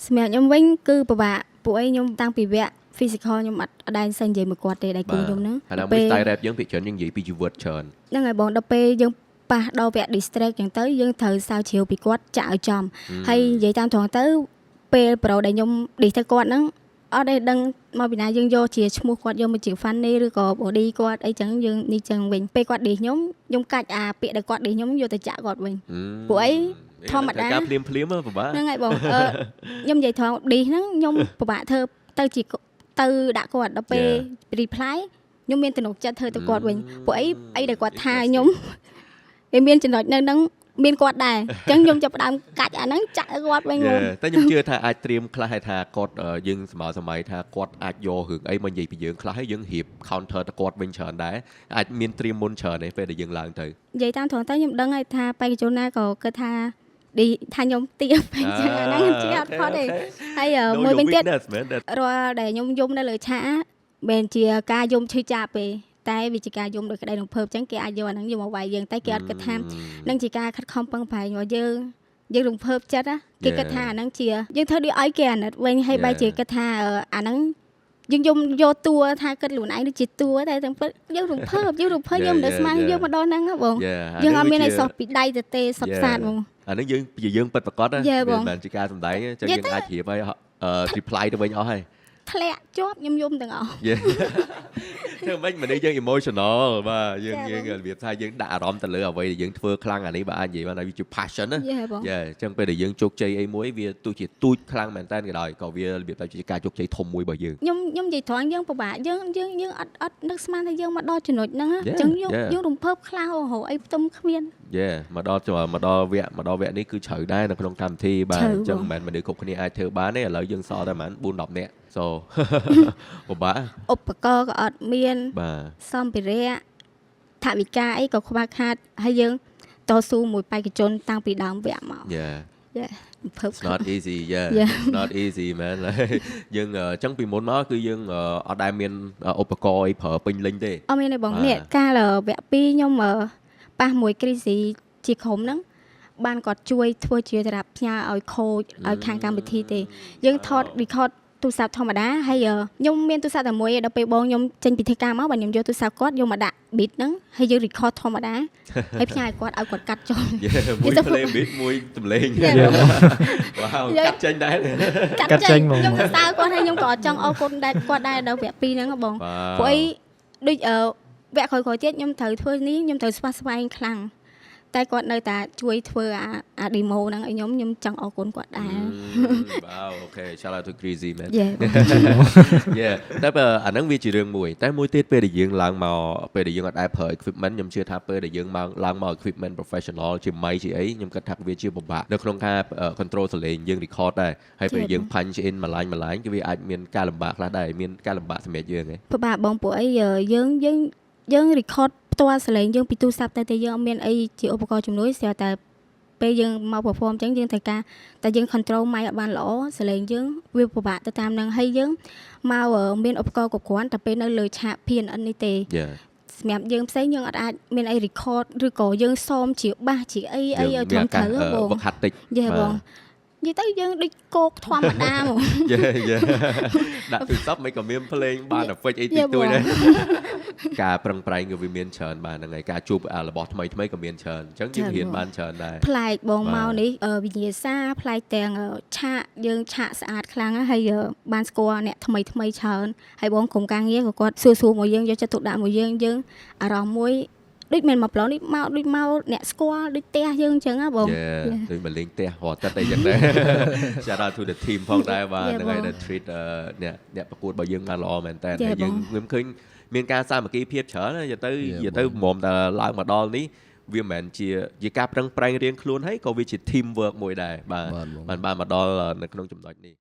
សម្រាប់ខ្ញុំវិញគឺពិបាកពួកអីខ្ញុំតាំងពីវគ្គ physical ខ្ញុំអត់ដែលសូវនិយាយមួយគាត់ទេដៃគូខ្ញុំហ្នឹង ហើយដល់មួយ style rap យើងភាគច្រើនយើងនិយាយពីជីវិតច្រើន។ ហ្នឹងហើយបងដល់ពេលយើងប៉ះដល់វគ្គ diss track ចឹងទៅយើងត្រូវស្រាវជ្រាវពីគាត់ចាក់ឲ្យចំហើយនិយាយតាមត្រង់ទៅពេលប្រូដែលខ្ញុំ diss ទៅគាត់ហ្នឹងអត់ได้ដឹងមកពីណាយើងយកជាឈ្មោះគាត់យកមកជា funny ឬក៏ body គាត់អីចឹងយើងនេះចឹងវិញពេលគាត់ diss ខ្ញុំខ្ញុំកាច់អាពាក្យដែលគាត់ diss ខ្ញុំយកទៅចាក់គាត់វិញ ពួកអីធម្មតា ការភ្លាមភ្លាមពិបាក ហ្នឹងហើយបងអឺខ្ញុំនិយាយត្រង់ diss ហ្នឹងខ្ញុំពិបាកធ្វើទៅជាទៅដាក់គាត់ដល់ពេល reply ខ្ញុំមានទំនុកចិត្តធ្វើទៅគាត់វិញពួកអីអីដែលគាត់ថាខ្ញុំវាមានចំណុចនៅហ្នឹងមានគាត់ដែរអញ្ចឹងខ្ញុំចាប់ផ្ដើមកាច់អាហ្នឹងចាក់ឲ្យគាត់វិញហ្មង តែខ្ញុំជឿថាអាចត្រៀមខ្លះឲ្យថាគាត់យើងសម័យសម័យថាគាត់អាចយករឿងអីមកនិយាយពីយើងខ្លះហើយយើងរៀប counter ទៅគាត់វិញច្រើនដែរអាចមានត្រៀមមុនច្រើនទេពេលដែលយើងឡើងទៅ? និយាយតាមត្រង់ទៅខ្ញុំដឹងហើយថាបេក្ខជនណាក៏គិតថាឌីថាខ្ញុំទៀបពេកចឹងអាហ្នឹងជាអត់ផុតទេហើយមួយវិញទៀត weakness, man. រាល់ដែលខ្ញុំយំនៅលើឆាកមិនជាការយំឈឺចាប់ទេតែវាជាការយំដោយក្តីរំភើបចឹងគេអាចយកអាហ្នឹងយកមកវាយយើងតែគេអត់គិតថានឹងជាការខិតខំប្រឹងប្រែងរបស់យើងយើងរំភើបចិត្តណាគេគិតថាអាហ្នឹងជាយើងធ្វើដូចឲ្យគេអាណិតវិញហើយបែរជាគិតថាអាហ្នឹងយើងយំយកតួថាគិតខ្លួនឯងដូចជាតួតែទាំងពិតយើងរំភើបយើងរំភើបយើងមិនដែលស្មានយើងមកដល់ហ្នឹងហ៎បងយើងអត់មានអីសោះពីដៃទៅទេសពសាតហ្មង អានេះយើងជាយើងពិតប្រាកដណាវាមិនមែនជាការសម្ដែងទេចឹងយើងអាចរៀបឲ្យ reply ទៅវិញអស់ហើយ។ ធ្លាក់ជាប់ខ្ញុំយំទាំងអស់ ធ្វើម៉េចមនុស្សយើង emotional បាទយើងយើងរបៀបថាយើងដាក់អារម្មណ៍ទៅលើអ្វីដែលយើងធ្វើខ្លាំងអានេះបាទអាចនិយាយបានថាវាជា passion ណា បង Yeah អញ្ចឹងពេលដែលយើងជោគជ័យអីមួយវាទោះជាទូចខ្លាំងមែនតើក៏ដោយក៏វារបៀបថាជាការជោគជ័យធំមួយរបស់យើង។ ខ្ញុំនិយាយត្រង់យើងពិបាកយើងយើងយើងអត់អត់នឹកស្មានថាយើងមកដល់ចំណុចហ្នឹងអញ្ចឹងយើងយើងរំភើបខ្លាំងរហអីផ្ទុំគ្មាន Yeah មកដល់វគ្គនេះគឺជ្រៅដែរនៅក្នុងកម្មវិធីបាទអញ្ចឹងមិនមែនមនុស្សគ្រប់គ្នាអាចធ្វើបានទេឥឡូវយើងសល់តែប្រហែល4 10នាក់ so ពិបាក ឧបករណ៍ក៏អត់មាន បាទ សម្ភារៈថវិកាអីក៏ខ្វះខាតហើយយើងតស៊ូមួយបេក្ខជនតាំងពីដើមវគ្គមក ភើប It's not easy, yeah. It's not easy, man. យើងអញ្ចឹងពីមុនមកគឺយើងអត់ដែលមានឧបករណ៍អីប្រើពេញលេញទេ? អត់មានទេបងនេះកាលវគ្គ2ខ្ញុំប៉ះមួយគ្រីស៊ីជាក្រុមហ្នឹងបានគាត់ជួយធ្វើជាសម្រាប់ផ្ញើឲ្យខូចឲ្យខាងកម្មវិធីទេយើងថត record ទូរស័ព្ទធម្មតាហើយខ្ញុំមានទូរស័ព្ទតែមួយឯងដល់ពេលបងខ្ញុំចេញពីធ្វើការមកបាទខ្ញុំយកទូរស័ព្ទគាត់យកមកដាក់ beat ហ្នឹងហើយយើង record ធម្មតាហើយផ្ញើឲ្យគាត់ឲ្យគាត់កាត់ចុះ មួយ play beat មួយសំឡេងវ៉ាវកាត់ចេញដែរ កាត់ចេញខ្ញុំសរសើរគាត់ហើយខ្ញុំក៏អត់ចង់អរគុណដែរគាត់ដែរដល់វគ្គ2ហ្នឹងហ៎បងព្រោះអីដូចអឺវគ្គក្រោយៗទៀតខ្ញុំត្រូវធ្វើនេះខ្ញុំត្រូវស្វះស្វែងខ្លាំងតែគាត់នៅតែជួយធ្វើអា demo ហ្នឹងឲ្យខ្ញុំខ្ញុំចង់អរគុណគាត់ដែរ។ Wow, okay, shout out to Crazy, man. Yeah. Yeah តែបើអាហ្នឹងវាជារឿងមួយតែមួយទៀតពេលដែលយើងឡើងមកពេលដែលយើងអត់ដែលប្រើ equipment ខ្ញុំជឿថាពេលដែលយើងមកឡើងមក equipment professional ជា mic ជាអីខ្ញុំគិតថាវាជាពិបាកនៅក្នុងការ control សំឡេងយើង record ដែរហើយពេលយើង punch in មួយ line មួយ line គឺវាអាចមានការលំបាកខ្លះដែរមានការលំបាកសម្រាប់យើងហ៎? ពិបាកបងពួកអីយើងយើងយើង record ផ្ទាល់សំឡេងយើងពីទូរស័ព្ទតែតែយើងអត់មានអីជាឧបករណ៍ជំនួយស្រាប់តែពេលយើងមក perform អញ្ចឹងយើងត្រូវការតែយើង control mic អត់បានល្អសំឡេងយើងវាពិបាកទៅតាមនឹងហើយយើងមកមានឧបករណ៍គ្រប់គ្រាន់តែពេលនៅលើឆាក PNN នេះទេ សម្រាប់យើងផ្សេងយើងអត់អាចមានអី record ឬក៏យើងសមជាបាសជាអីអីឲ្យត្រឹមត្រូវហ៎បង វឹកហាត់តិច។ Yeah បងនិយាយទៅយើងដូចគោកធម្មតាហ្មង Yeah ដាក់ទូរស័ព្ទមិនក៏មានភ្លេងបាន effect អីតិចតួចដែរការប្រឹងប្រែងក៏វាមានច្រើនបាទហ្នឹងហើយការជួបអារបស់ថ្មីថ្មីក៏មានច្រើនអញ្ចឹងយើងរៀនបានច្រើនដែរ។ ប្លែកបងមកនេះវិញ្ញាសាប្លែកទាំងឆាកយើងឆាកស្អាតខ្លាំងហើយបានស្គាល់អ្នកថ្មីថ្មីច្រើនហើយបងក្រុមការងារក៏គាត់សួរសួរមកយើងយកចិត្តទុកដាក់មកយើងយើងអារម្មណ៍មួយដូចមិនមកប្លង់នេះមកដូចមកអ្នកស្គាល់ដូចផ្ទះយើងអញ្ចឹងណាបង។ Yeah ដូចមកលេងផ្ទះរាល់ទឹកអីចឹងដែរ Shout out to the team ផងដែរបាទហ្នឹងហើយដែល treat អ្នកអ្នកប្រកួតរបស់យើងបានល្អមែនតើហើយយើងខ្ញុំឃើញមានការសាមគ្គីភាពច្រើនណានិយាយទៅនិយាយទៅមុំតែឡើងមកដល់នេះវាមិនមែនជាជាការប្រឹងប្រែងរៀងខ្លួនហើយក៏វាជា team work មួយដែរបាទបានបានមកដល់នៅក្នុងចំណុចនេះ។